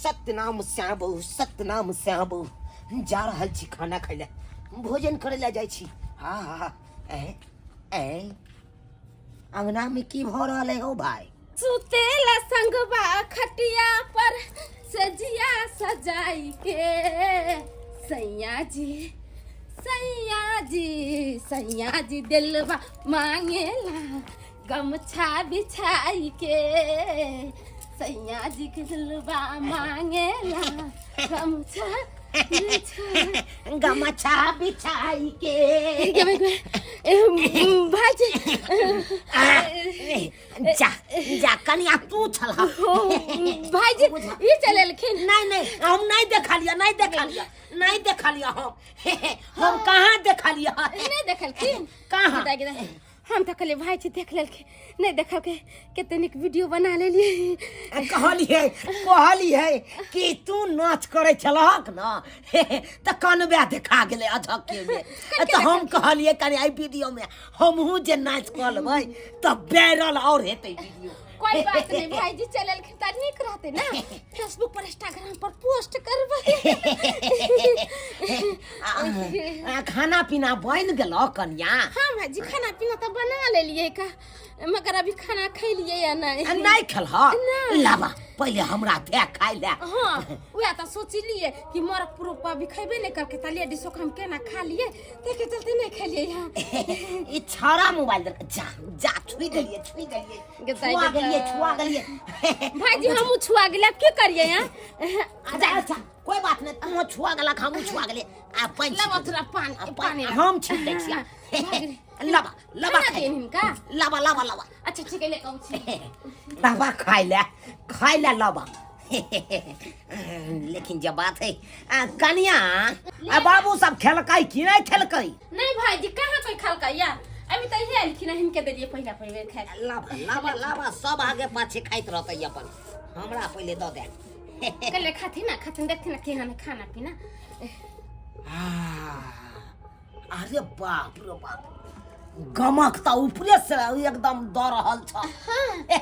सत्यनाम श्याम बहु, सत्यनाम श्याम बहु। जा रहल छी खाना खाय लए, भोजन करे लए जाइ छी। हाँ हाँ हाँ, ए ए अंगना में की भऽ रहल है हो भाई? सुतेला संगवा खटिया पर सजिया सजाई के, सैया जी सैया जी सैया जी दिलवा मांगेला गमछा बिछाई के, सैया जी के दिलवा मांगेला गमछा बिछाई गमछा बिछाई के। भाजी जा जा कनिया तू छल। भाईजी ई चलेलखिन। नहीं नहीं, हम नहीं देखलिया, नहीं देखलिया, नहीं देखलिया हम। हम कहाँ देखलिया? नहीं देखलखिन। कहाँ? गिदा, गिदा। हम तऽ कहलियै भाईजी देख लेलखिन, नहीं देखलकै। कते नीक वीडियो बना लेलियै। कहलियै, कहलियै कि तू नाच करै छलहक न तऽ कनबे देखा गेलै अधके में, तऽ हम कहलियै कनि एहि वीडियो में हमहूँ जे नाच कऽ लेबै तऽ वायरल और हेतै वीडियो। कोई बात नहीं भाईजी, चलेलखिन तऽ नीक रहतै ना, फेसबुक पर इंस्टाग्राम पर पोस्ट करबै। आ, खाना पीना बनि गेलौ कनिया? हाँ भाईजी, खाना पीना तऽ बना लेलियै का, मगर अभी खाना खैलियै या नहीं। आ, नहि खेलह? नहि। लाबा पहिले हमरा दे खाइ ले। हाँ, वएह तऽ सोचलियै कि मरक पुरुख अभी खैबे नहि करके, तऽ लेडीज ओकरा हम केना खा लियै, ताहिके चलते नहि खेलियै यहाँ। ई छाड़ा मोबाइल देलक, जा जा छुई देलियै, छुई देलियै। गेताइ, छुआ गेताइ। गेलियै, छुआ गेलियै। भाईजी, हमहूँ छुआ गेलियै, आब की करियै यहाँ? अच्छा अच्छा, कोई बात नहीं, तू छुआ गेलक, हमहूँ छुआ गेलियै। आ पानि लाबा छीट थोड़ा पानि। आ, पानि हम छीट दै छियै। लाबा लाबा। खाना खाइ दियनि हिनका। लाबा लाबा लाबा। अच्छा ठीक है, ले कहू छी। लाबा खाइ ले, खाइ ले लाबा। लेकिन जे बात है आ, कनिया आ बाबू सब खेलकै कि नहि खेलकै? नहीं भाईजी, कहाँ कोई खलकै या, अभी तऽ इहे एलखिन हँ, हिनके देलियै पहिला पहिल खाय। लाबा लाबा लाबा, सब आगे पाछे खाइत रहतै अपन, हमरा पहिले दऽ दे। कले खाथिन ना, खाथिन, देखथिन ना केहन है खाना पीना। आ, अरे बाप रे बाप, गमक तऽ ऊपरे से एकदम दऽ रहल छ। हाँ, ए,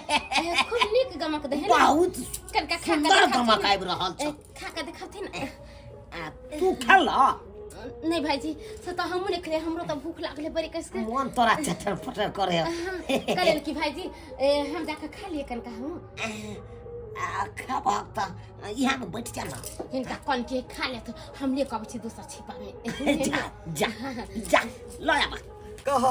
खूब नीक गमक दे है ना। बहुत कनका खा के सुंदर देखाथिन गमक ना। आबि रहल छ। ए, खा के देखाथिन ना। आ, तू खेल? नहीं भाईजी, से तो हमहूँ नहीं खेलियै, हमरो तो भूख लागले बड़ी कस के। मन तोरा चटर पटर करे। कहलियन कि भाईजी, ए, हम जाके खा लिए कनका हूँ। आ, खेबहक तऽ इहाँ मे बैठ जा ना। हिनका कन के खा ले, तो हम ले कब छी दोसर छिपा में। जा जा जा, लऽ आबा। कह,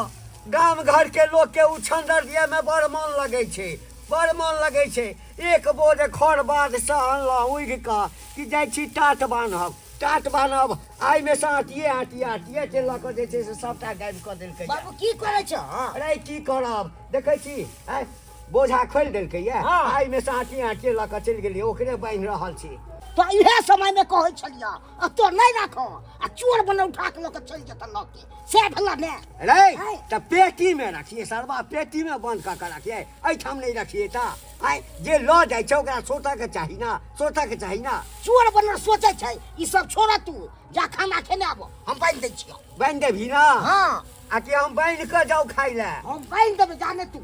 गाम घर के लोग के उछंदर दिए में बड़ मन लगै छै, बड़ मन लगै छै। एक बोझ खर बाध से अनलहुँ उघि कऽ कि जाइ छी टाट बान्हब, टाट बान्हब, आइमे से आँटिए आँटिए आँटिए के लऽ कऽ जे छै से सभटा गाबि कऽ देलकै। बाबू, की करै छ? अरे की करब, देखै छी आँय, बोझा खोलि देलकै ये। हाँ। आइमे से आँटिए आँटिए लऽ कऽ चलि गेलियै, ओकरे बान्हि रहल छी। तऽ इहे समय में कहै छलियै आ तो नहि राखो, आ चोर बना उठा के लऽ के चलि जेतऽ लऽ के, से भेल ने। रे आँय। तऽ पेटी में रखिए सरबा, पेटी में बंद कऽ के रखिए, एहिठाम नहि रखिए। तऽ आँय, जे लऽ जाइ छै ओकरा सोचऽके चाही ना, सोचऽके चाही ना। चोर बनल सोचै छै ई सब। छोड़, तू जा खाना खेने आबो, हम बान्हि दै छियौ। बान्हि देबही ना? हाँ। आ कि हम बान्हि कऽ जाउ खाइ लए? हम बान्हि देबै, जाने तू।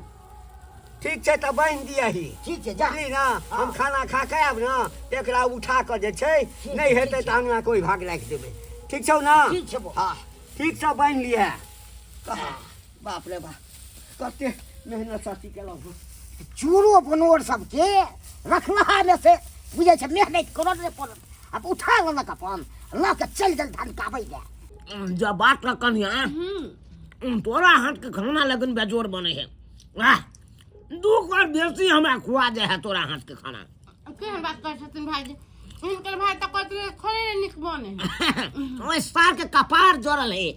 ठीक छै, तऽ बान्हि दियही। ठीक छै, जा। बुझली ना, हम खाना खा कऽ आयब ना, तऽ एकरा उठा कऽ जे छै नहि हेतै तऽ अङ्गना कोइ भाग राखि देबै। ठीक छौ ना? ठीक छै बौ। हँ, ठीकसँ बान्हि लिहे। बाप रे बाप, कते मेहनत साथी केलहुँ हँ। चूरो बनोर सबके रखलहा में से बुझै छै मेहनत करऽ नहि पड़त, आब उठा लेलक अपन लऽ के चलि गेल धान काबै लए। जब बात रह कनिया, तोरा हाथ के खाना लगन बेजोड़ बने है। वाह, दू कर बेसी हमरा खुआ दे है तोरा हाथ के खाना। केहन बात करै छथिन भाईजी, हिनकर भाई तऽ कहैत रहे खाने नहि नीक बने है। ओए सार के कपार जरल है,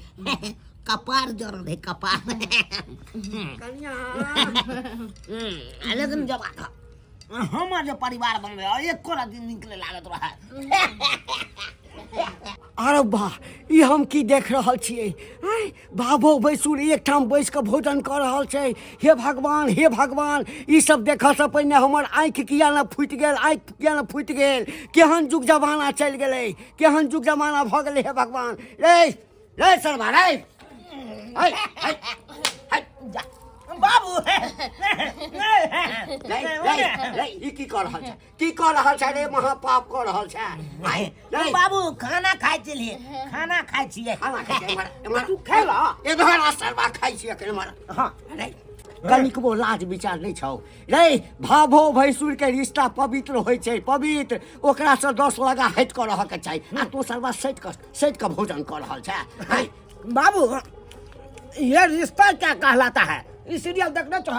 कपार जरल है, कपार। कनिया। लेकिन जब आता हमर जे परिवार बनले एको दिन निकले लागत रहा। अरे वाह, ई हम की देख रहल छियै? आँय, बाबो भैंसुर एकठाम बैस कऽ भोजन कऽ रहल छै। हे भगवान, हे भगवान, ई सब देखऽसँ पहिने हमर आँखि किया ने फूटि गेल, आँखि किया ने फूटि गेल? केहन युग जमाना चलि गेलै, केहन युग जमाना भऽ गेलै, हे भगवान। रे रे सरबा रे, है है है, जा। बाबू नहीं नहीं नहीं ई की कर रहल छै की कर रहल छै रे महापाप कर रहल छै आइ नहीं बाबू खाना खाइ छलियै खाना खाइ छियै खाना खाइ छै एम्हर एम्हर तू खेला एम्हर आ सरबा खाइ छियै एखन एम्हर हाँ अरे कनिकबो लाज विचार नहि छौ रे भाभो भैंसुर के रिश्ता पवित्र होइ छै पवित्र ओकरासँ 10 लगा हटि कऽ रहऽके चाही आ तू सरबा सटि कऽ भोजन कऽ रहल छै आइ बाबू ये रिश्ता क्या कहलाता है ई सीरियल देखने छो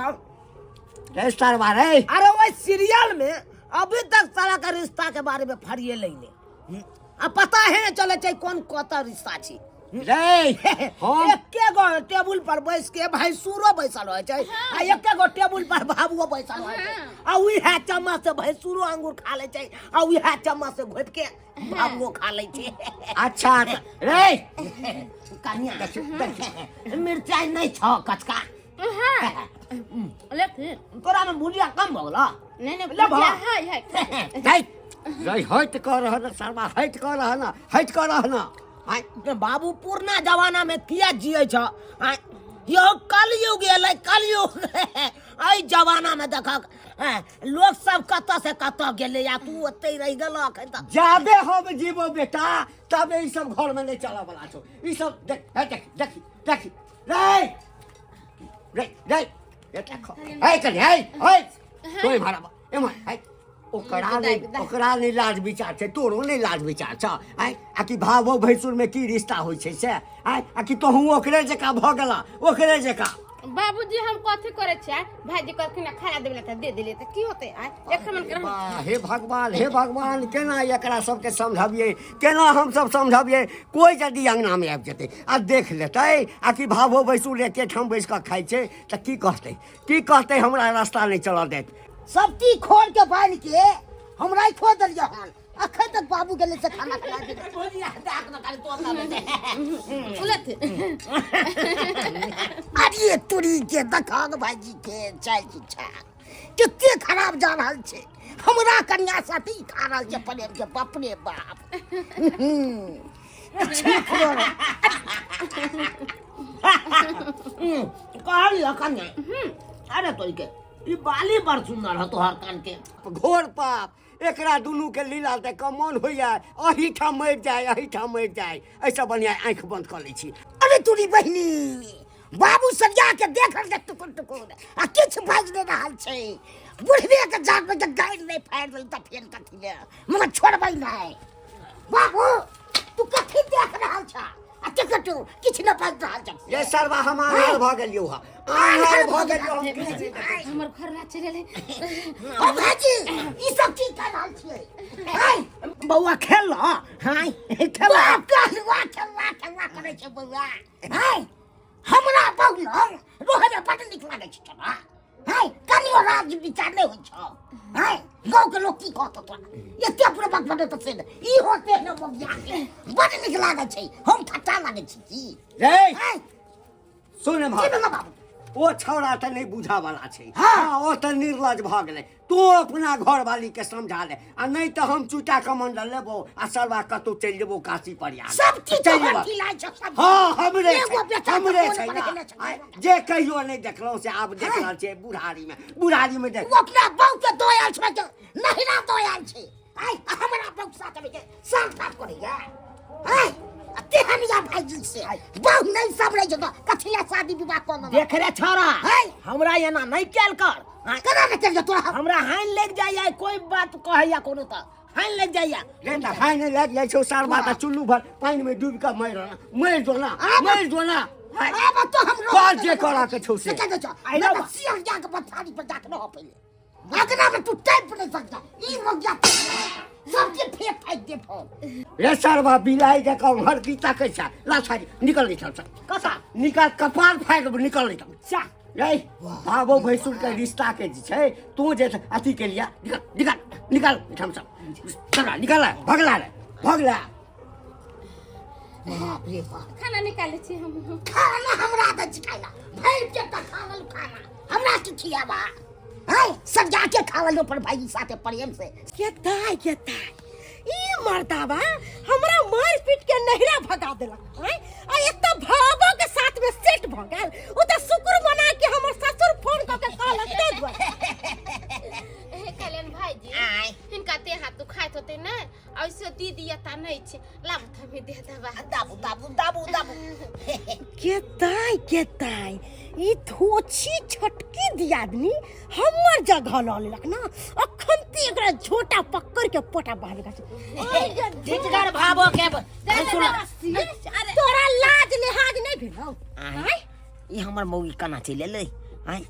रे सरबा रे अरे वो सीरियल में अभी तक सारा का रिश्ता के बारे में फरिए लेने आ पता है न चले छै कौन कत रिश्ता छी रे हम एके गो टेबुल पर बैस के भैंसुरो बैसल रहै छै आ एके गो टेबुल पर बाबुओ बैसल रहै छै आ उएह चम्मच से भैंसुरो अंगूर खा लै छै आ उएह चम्मच से घोपि के बाबुओ खा लै छै अच्छा रे कनिया मिरचाइ नहि छौ कचका हाँ ले फिर तोरा में भुजिया कम भऽ गेलौ नहीं नहीं ले भुजिया भा। है है रे रे हट कऽ रहना सरबा हट कऽ रहना हट कऽ रहना आँय, बाबू पुरना जमाना में किया जियै छ आँय, यौ कलयुग एलै कलयुग एहि जमाना में देखक आँय, लोक सब कतऽ से कतऽ गेलै आ तू ओतै रहि गेलह एखन तक जाबे हम जीबो बेटा तबे ई सब घर में नहीं चला वाला छौ ई सब देख हे देख देख देख रे रे रे ये देखो हे कनी हे हे तोय मारा एमहर हे ओकरा नहि ओकरा नहि लाज विचार छै तोरो नहि लाज विचार छ आँय आ कि भावो भैंसुर में की रिश्ता होइ छै से आँय आ कि तोहूँ ओकरे जकाँ भऽ गेला ओकरे जकाँ बाबूजी हम कथी करे छियै भाईजी कहलखिन खाना देबे तऽ दे देलियै तऽ की होतै आय एखन मन कर वाह, हे भगवान हे भगवान केना एकरा सबके समझबियै केना हमसब समझबियै कोइ यदि अङ्गनामे आबि जेतै आ देख लेतै आ कि भावो भैंसुर एकेठाम बैस कऽ खाइ छै तऽ की कहतै की कहतै हमरा रास्ता नहि चलऽ देत सब चीज खोल के बान्हि के हम राखियो देलियै हन अखन तक बाबू गेलै से खाना खिला देलियै उलत अरे तोरी के देखा भाईजी के चाय की छा कते खराब जा रहल छै हमरा कन्या साथी खा रहल छै पनीर के बाप रे बाप कहलियो कन्या अरे तोरी के ई बाली बड़ सुंदर हो तोहर कान के घोर पाप एकरा दुनू के लीला देख कऽ मन होइया एहिठाम मरि जाय एहिठाम मरि जाय एहिसँ बढ़िआँ आँखि बंद कऽ लै छी अरे तोरी बहिनी बाबू सरिया के देख रहल छै टुकुर टुकुर आ किछु बाजि नहि रहल छै बुढ़बे के जान में जब गाड़ि नहि फाड़ि देल तऽ फेर कथी ले मगर छोड़बै नहि बाबू तू कथी देख रहल छ आ टिकटू किछु नहि बाजि रहल छ ये सरवा हम आन्हर भऽ गेलियौ हँ आन्हर भऽ गेलियौ हम किछु नहि देखै हमर घर ना चलि एलै ओ भाईजी ई सब की कर रहल छियै हाय बौआ खेल ल हाय खेल कहलुआ खेलवा खेलवा करै छै बौआ हाय हमरा बहु लग रहैमे बड्ड नीक लागै छै तोरा हाय कनियो राज विचार नहि होइ छौ हाय गाँवके लोक की कहतौ तोरा एते पूरा बक तऽ से नहि। ई होते ने बगिया के बड्ड नीक लागै छै हम ठट्टा लागै छी की रे हाय सुन की एम्हर भेलौ बाबू ओ छौड़ा तऽ नहि बुझऽ वाला छै हाँ। हाँ ओ तऽ निर्लज भऽ गेलै तू अपना घरवाली के समझा ले आ नहि तऽ हम चूटा कमंडल लेबो आ सरवा कतौ चलि जेबो काशी प्रयाग सब चीज चलि तोहर जेबो। खिलाइ छौ सब हाँ हमरे एगो छै बेटा हमरे के छै कोन ना बनेने छौ? आय, जे कहियो नहि देखलहुँ से आब देख हाँ। रहल छियै बुढ़ारी में बुढ़ारी में देख ओ अपना बहू के दऽ आयल छै के नहिरा दऽ आयल छै आय हमरा बहू साथ में के साफ साफ करैया आय आ तेहन या भाईजी से बहू नहि सब रहै छै तऽ कथी लए शादी विवाह कऽ लेलक? देख रे छौड़ा है? हमरा एना नहीं कैल कर हाँ, केना ने चलि तोरा हमरा हानि लग जाइया कोई बात कहैया कोनो तऽ हानि लग जाइया रे तऽ हानि लागि जाइ छौ सार बात चुल्लू भर पानि में डूबि कऽ मरि रहना मरि जो ना मरि जो ना आब तो हम कर जे करऽ के छौ से। से कह दे छौ आइ नहि रौ तऽ सियर जाके बथारी पर जाके रह पहिले अगना में तू टाइप नहीं सकता ई मगिया सबके फेंक फाइक दे फोन रे सरवा बिलाई जकाँ उम्हर की ताकै छै लाछारी निकल नहीं छल कसा निकल कपार फाड़ि देबौ निकल नहीं छल चा रे बाबो भैंसुर के रिश्ता के जे छै तू जे अथी के लिया निकल निकल निकल एहिठाम सँ चला निकल भगला रे भगला बाप रे बाप खाना निकालै छी हम खाना हमरा दै छी खाइला भरि पेट तक खा लेलहुँ खाना हमरा की खियाबा हैं सजा के खा लेलहुँ पर भाई साथे प्रेम से के दाय के दाय ई मर्दाबा हमरा मार पीट के नहिरा भगा देलक आँय आ एक तऽ भाबो के साथ में सेट भऽ गेल ओ तऽ शुक्र मना के हमर ससुर कऽ के कहलक ताहि दुआरे। हे कल्याण भाईजी आय हिनका ते हाथ दुखाइत होते ने ऐसे दीदी एता नहीं छे लाब थमे दे दबा दाबू दाबू दाबू दाबू केताय केताय ई धोछी छोटकी दियादनी हमर जगह लऽ लेलक ना। अखन ते एकरा झोटा पकड़ के पोटा बाहर निकाल। ढिठगर भावो के सुन। तोरा लाज लिहाज नहीं भेलौ? आय, ई हमर मौगी केना चलि एलै? आय,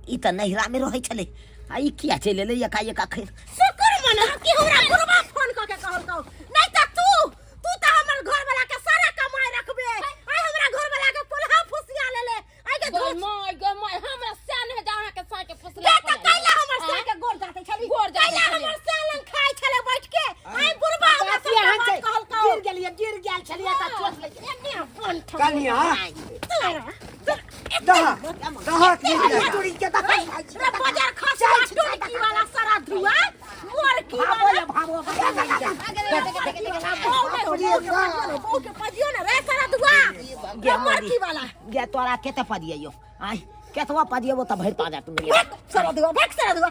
ई तऽ नैहरा में रहै छलै आ ई किया चलि एलै एकाएक अखन? शुक्र मना कि हमरा गुरुबा फोन कऽ के कहलकौ, नहीं तऽ तू तू तऽ हमर घर वाला के सारा कमाई रखबे। आइ हमरा घर वाला के पोलहा फुसिया लेले। आइ के गय धोछ my गय my, हमरा से नहीं जा अहाँ के साय के फुसला। के तऽ कैला हमर साय के गोर जाते छली? गोर जाते कैला छली। हमर साय लंग खाइ छले बैठ के? आइ बुढ़बा हमरा बात सबटा अहाँ बात छै। कहलकौ। गिर गेलियै, गिर गेल छलियै तऽ चोट लागि गेल। एने अपन ठक। कनिया तोरा दहा दहा की तोरी के दहा रे बाजार खसुआ टोलकी वाला सारा धुआ मोरकी भावो वाला ये भावो। बहू के पजियो ना रे सारा धुआ रे मोरकी वाला। गे तोरा केते पदियै? आय, केतबा पदियबो तऽ भरि पाजा तू। भाग सारा धुआ, भाग सारा धुआ।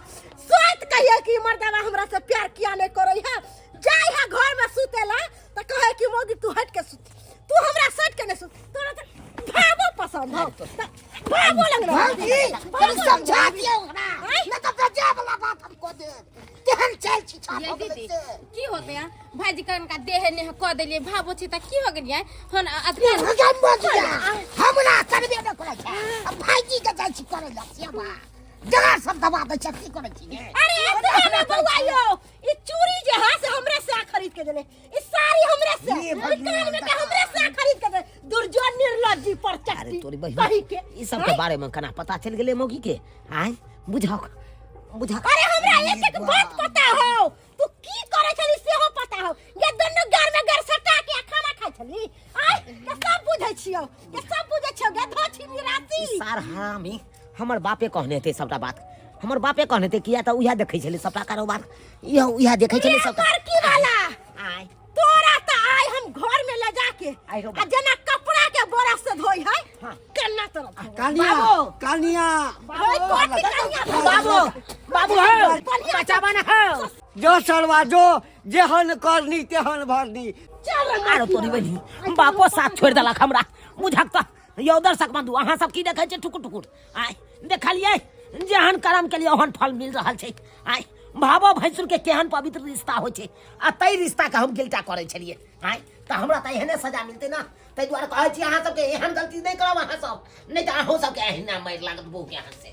सोच कहिए कि मर्दावा हमरा से प्यार किया नहीं करे है। जाय है घर में सुतेला त कहे कि मौगी तू हट के सुत, तू हमरा सट के नहीं सुत। तोरा त भावो पसंद हो त भावो लग रहा। भाभी कनी समझा दियौ ओकरा, नहि तऽ बेजा वाला बात हम कऽ देब। तेहन चालि छी छाप ये हो गेलै दीदी से। की होते हैं भाईजी कनका देह ने कह देलिए भावो छी त की हो गेलिए हन अथी? भगवान बजिया हमरा करबे नहि करै छै आ भाईजी के जाइ छी करै लए सेवा, जगह सब दबा दै छै। की करै छी गे? अरे एतबे में बउआ यो, ई चूड़ी जे है से हमरे से खरीद के देले, ई साड़ी हमरे से, ये ई भगवान। कान में के हमरे से खरीद के देले। दुर्जोन निर्लज्जी पर अरे चट्टी तोरी बहिन कही के ई सब के बारे में केना पता चलि गेलै मौगी के? आय, बुझक बुझक। अरे हमरा एक एक बात पता हो, तू की करे छली सेहो पता हो। ये दुनू घर में घर सटा के खाना खाइ छली। आय के सब बुझै छियौ, के सब बुझै छियौ गे धोछी निरासी। ई सार हरामी हमर बापे कहने हेतै सबटा बात, हमर बापे कहने हेतै, किया तऽ उएह देखै छलै सबटा कारोबार, इहो उएह देखै छलै सबटा। लड़की वाला। आय, तोरा त आइ हम घर में ले जाके आइ रौ आ जेना कपड़ा के बोरा से धोई है हाँ। केना तोरा धोबै। कनिया कनिया। ओए, कथी कनिया? बाबू बाबू हो, बचावा ना हो। जो सरवा जो, जेहन करनी तेहन भरनी। चल रे। आरो तोरी बहिनी, बापो साथ छोड़ि देलक हमरा। बुझक तऽ यौ दर्शक बंधु, अहाँ सब की देखै छियै टुकुर टुकुर? आय, देखलियै जेहन कर्म के लिए ओहन फल मिल रहल छै। आय, भावो भैंसुर के केहन पवित्र रिश्ता होइ छै आ ताहि रिश्ता के हम गिलटा करै छलियै। आय, तऽ हमरा तऽ एहने सजा मिलतै ना। ताहि दुआरे कहै छी अहाँ सबके, एहन गलती नहि करब अहाँ सब, नहि तऽ अहूँ सबके एहिना मारि लागत बहू के हाथ से।